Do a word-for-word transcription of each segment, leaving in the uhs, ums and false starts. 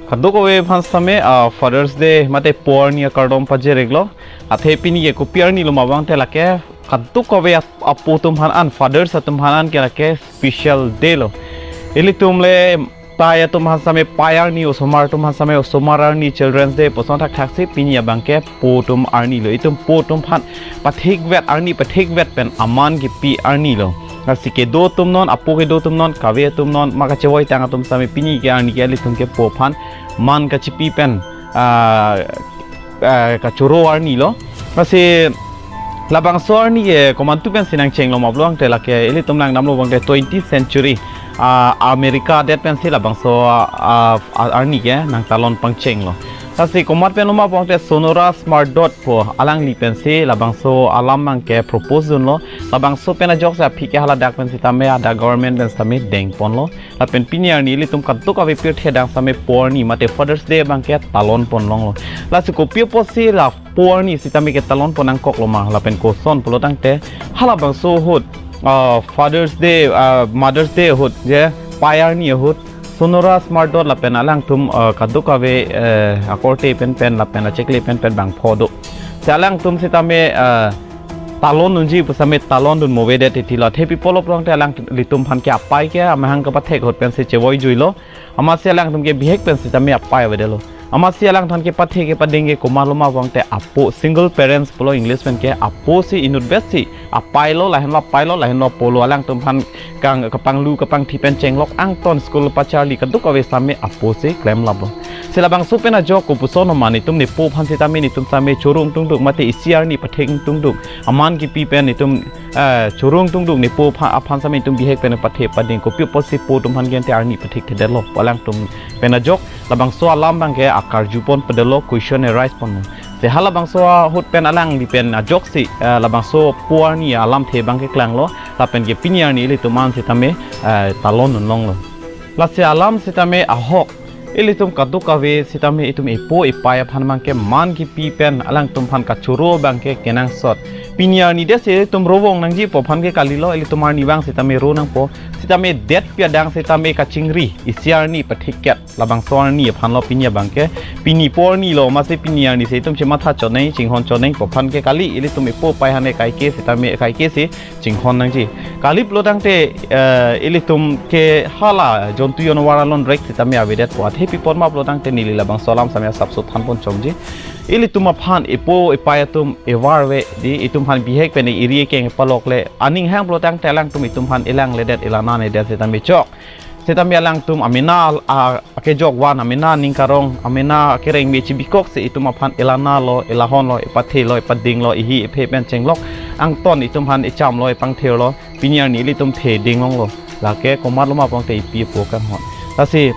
Kadokave aphan sitame, ah, Father's Day mate po arni akardom pajir-iklo. Athe pini ke kopi arni lo ma abang te lake kadokave ap-, apo atum aphan an, fathers atum aphan an ke lake special day lo. Ilitum le tai atum aphan sitame pai arni, osomar atum aphan sitame osomar arni, Children's Day puson thakthaksi, pini abang ke po atum arni lo. Itum po atum aphan pathikvet, arni pathikvet pen aman kipi arni lo. Lasi kedo atum non, apo kedo atum non, kave atum non, ma kachevoi tang atum sitame pini ke arni ke ilitum ke po aphan man kachipi pen, ah, ah, kachoro arni lo. Lasi labangso arni ke komantu pensi nangchenglo ma pulo tangte lake ilitum langdamlo abang te twentieth century, ah, America adet pensi labangso, ah, ah, arni ke nangtalon pangchenglo. Lasi komat pen lo ma abang te Sonora Smart Dodd pu alangli pensi labangso alam abang ke propose dunlo. Labangso pen ajoksi aphi ke haladak pen sitame, hadak government pen sitame dengponlo. Lapen pini arni ilitum kadokave pirthe adang sitame po arni mate Father's Day abang ke talon pon longlo. Lasi kopi apotsi la po arni sitame ketalon pon nangkoklo ma, lapen koson pulo tangte halabangso ahut, ah, Father's Day, ah, Mother's Day ahut, je pai arni ahut Sonora Smart Dodd lapen alangtum, ah, kadokave, eh, akorte penpen lapen achekle penpen bangpho do. Si alangtum sitame, ah, talon dunji pu sitame talon dun mo avedet titi lo. Athe pi apotlo pulo tangte alanglitum aphan ke apai ke amahang kapathek ahut pensi chevoi juilo. Amatsi alangtum ke bihek pen sitame apai avedetlo. Amatsi alangtum aphan kepathe kepading ke komat lo ma abang te apo, single parents pulo English pen ke, apo si inutvet si apai lo, lahenlo apai lo, lahenlo apo lo, alangtum aphan kang kapanglu kapangthi pen chenglok angton school pacharli kadokave sitame apo si klemlaplo. Si labangso pen ajok kopuson ma, netum nepo aphan sitame netum sitame choro ingtungduk mate isi arni pathik ingtungduk aman kipi pen netum, eh, choro ingtungduk nepo apha-, aphan sitame netum bihek pen pathe pading, kopi apotsi po atum aphan ke ante arni pathikthedetlo, alangtum pen ajok labangso alam abang ke akarju ponpedetlo, question arise ponlo. Si halabangso ahut pen alangli pen ajoksi, eh, labangso po arni alamthe abang ke klanglo, lapen ke pini arni ilitum an sitame, eh, talon dun longlo. Lasi alam sitame ahok, ilitum kadokave sitame itum epo epai aphan abang ke man kipi pen alangtum aphan kachoro abang ke kenangsot. Pini arni det si ilitum rovong nangji pu aphan ke kalilo, ilitum arnivang sitame ro nangpo. Sitame detpi adang sitame kachingri, isi arni pathikket, labangso arni aphan lo pini abang ke. Pini po arni lo, amatsi pini arni si itum chematha chot nangji, chinghon chot nangji pu aphan ke kali, ilitum epo epai aphan ke kaike sitame kaike si chinghon nangji. Kali pulo tangte, eh, ilitum ke hala jontu jonwar alonrek sitame avedetpo. Athe pi apot ma pulo tangte neli labangso alam sitame asapso than pon chomji. Ilitum aphan epo epai atum evar ave di, itum aphan bihek pen eri ekeng epalok le, aning hang pulo tangte alangtum itum aphan elangledet, elanangledet sitame chok. Sitame alangtum amena, a, akejok van, amena aning karong, amena akereng me chibikoksi itum aphan elananglo, elahonlo, epathelo, epadinglo, ehi ephe pen chenglok angton itum aphan echamlo, epangtherlo, pini arni ilitum the ding longlo. Lake komat lo ma abang te epi epo kanghon. Lasi,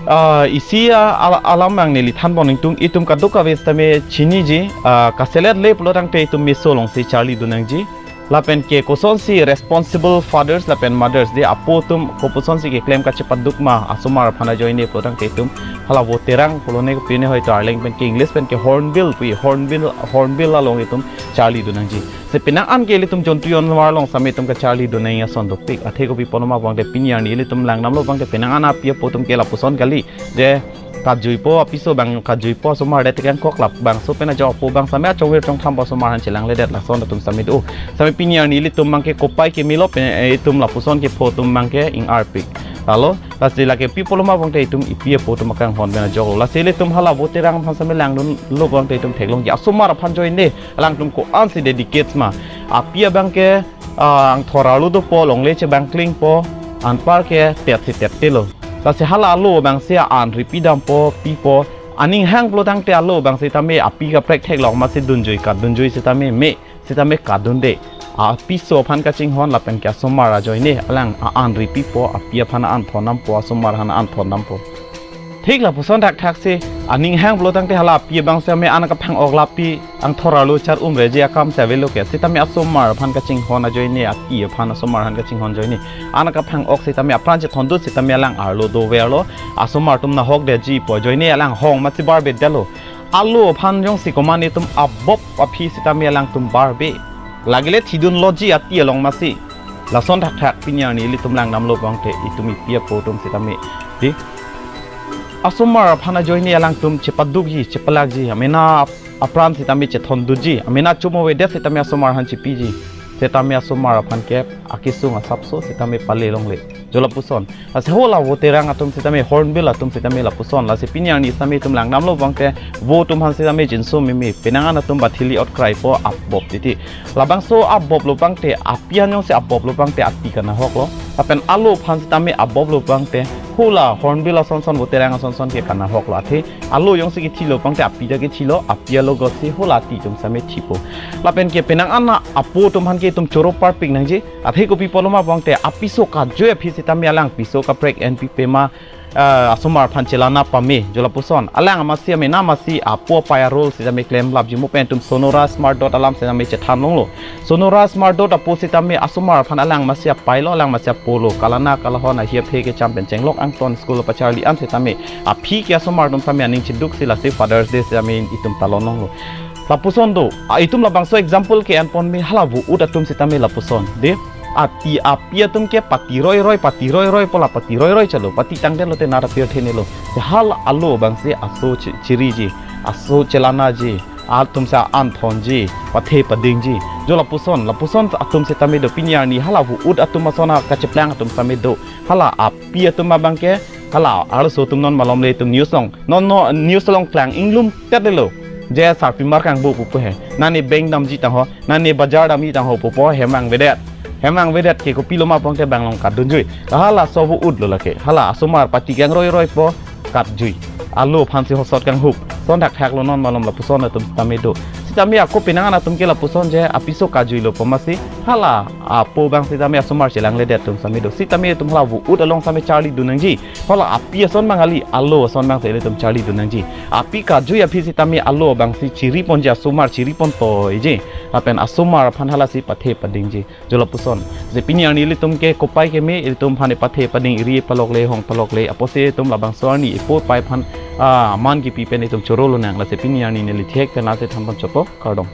ah, isi a, ala-, alam abang neli than pon ingtung, itum kadokave sitame chiniji, ah, kaselet le pulo tangte itum meso alongsi charli dun nangji. Lapen ke kosonsi responsible fathers lapen mothers, de apo atum kopusonsi keklem kachepaduk ma asomar aphan ajoine pulo tangte itum hala voterang pulo ne kopine hoito Arleng pen ke English pen ke hornbill pu, hornbill, hornbill along itum charli dun nangji. Si penang an ke ilitum jontu jonwar along sitame itum kacharli dun nangji ason dopik. Athe kopi apot ma abang te pini arni ilitum langdamlo abang te penang an api apo atum ke lapuson kali. Je kajuipo apiso abang, kajuipo asomar det tekang kok, labangso pen ajok apo abang sitame achongvir chongtham asomar aphan chelangledet, lason atum sitame do. Sitame pini arni ilitum abang ke kopai kemelo pen, eh, itum lapuson kepho atum abang ke ing-arpik. Lalo, lasi lake pi apot lo ma abang te itum epi apo atum akanghon pen ajoklo. Lasi ilitum hala voterang aphan sitame langdunlo abang te itum theklongji, asomar aphan ajoine alangtum ko-ansi dedicate ma. Api abang ke, ah, angthor arlo dopo, longle chebang klingpo, anpar ke tet si tettelo. Lasi hala alo abang si an ripi dampo, pipo, aning hang pulo tangte alo abang sitame api kaprek theklong amatsi dunjui, kadunjui sitame me, sitame kadunde. Apiso aphan kachinghon lapen ke asomar ajoine alang a-an ripipo, api aphan an thondampo, asomar aphan an thondampo. Thik lapuson thakthaksi, aning hang pulo tangte hala api abang sitame an kaphang-ok, lapi angthor arlo char-um reji akam si avelo ke. Sitame asomar aphan kachinghon ajoine, api aphan asomar aphan kachinghon ajoine an kaphang-ok sitame apran chethondut sitame alang arlo doverlo. Asomar atum nahokdetji pu ajoine alang hong amatsi barbedetlo. Alo aphan jongsi komat itum abop aphi sitame alangtum barbe. Lagile thidunloji ati along amatsi. Lason thakthak pini arni ilitum langdamlo abang te itum epi apo atum sitame, di, asomar aphan ajoine alangtum chepadukji, chepalakji, amena ap-, apran sitame chethondunji, amena chomovedet sitame asomar aphan chepiji. Sitame asomar aphan ke akesung asapso sitame pale longle. Jo lapuson. Lasi hala voterang atum sitame, hornbill atum sitame lapuson. Lasi pini arni sitame itum langdamlo abangke, vo atum aphan sitame jinso meme. Penang an atum bathili ot kraipo apbop titi. Labangso apboplo abangte, api anyong si apboplo abangte, api kanahoklo. Lapen alo aphan sitame apboplo abangte, hala hornbill asonson, voterang asonson ke kanahoklo. Athe alo jongsi kethilo abangte, api ta kethilo, api alogot si hala ati atum sitame thipo. Lapen ke penang an apo atum aphan ke itum choro parpik nangji. Athe kopi apotlo ma abangte, apiso kajui aphi sitame alang piso kaprek enpipema, ah, asomar aphan chelana pame, jo lapuson. Alang amatsi, amena amatsi apo apai a-role sitame klemlapji, mo pen itum Sonora Smart Dot alam sitame chethan longlo. Sonora Smart Dot apo sitame asomar aphan alang amatsi apailo, alang amatsi apolo. Kalana kalahon ahi aphe kecham pen chenglok angton school pacharli an sitame, aphi ke asomar atum sitame aning cheduk si lasi Father's Day sitame itum talon longlo. Lapuson do, a, itum labangso example ke-enponme, hala vo-ut atum sitame lapuson. De, ati api atum ke pati roiroi, pati roiroi pu la pati roiroi chalo, pati tangdet lote nara pirthe nelo. Si hala alo abangsi aso chi-, chiriji, aso chelanaji, atum si an thonji, pathe padingji. Jo lapuson, lapuson atum sitame do, pini arni hala vo-ut atum ason akacheplang atum sitame do. Hala api atum abangke, hala arloso atum non malomle itum news along, non no news along klang inglumtet lelo. Je sarpimar kangbo pupo he. Nane bank damji tangho, nane bajar damji tangho pupo, hem vangvedet. Hem vangvedet ke kopilo ma abangke bank along katdunjui. Halaso vo-utlo lake. Hala asomar pati kangroiroipo katjui. Alo aphansi hosot kanghup. Son thakthaklo non malom lapuson atum sitame do. Sitame ako penang an atum ke lapuson je apiso kajuilo pu amatsi, hala apo abang sitame asomar chelangledet atum sitame do. Sitame itum hala vo-ut along sitame charlidun nangji. Hala api ason abang kali, alo ason abangsi ilitum charlidun nangji. Api kajui aphi sitame alo abangsi chiriponji, asomar chiripontoiji. Lapen asomar aphan halasi pathe padingji. Jo lapuson. Je pini arni ilitum ke kopai keme, ilitum aphan epathe pading, eri palokle, hong palokle, apotsi itum labangso arni ipo pai aphan, ah, man kipi pen itum choro lonang. Lasi pini arni neli thek pen lasi thanpon chotpo, kardom.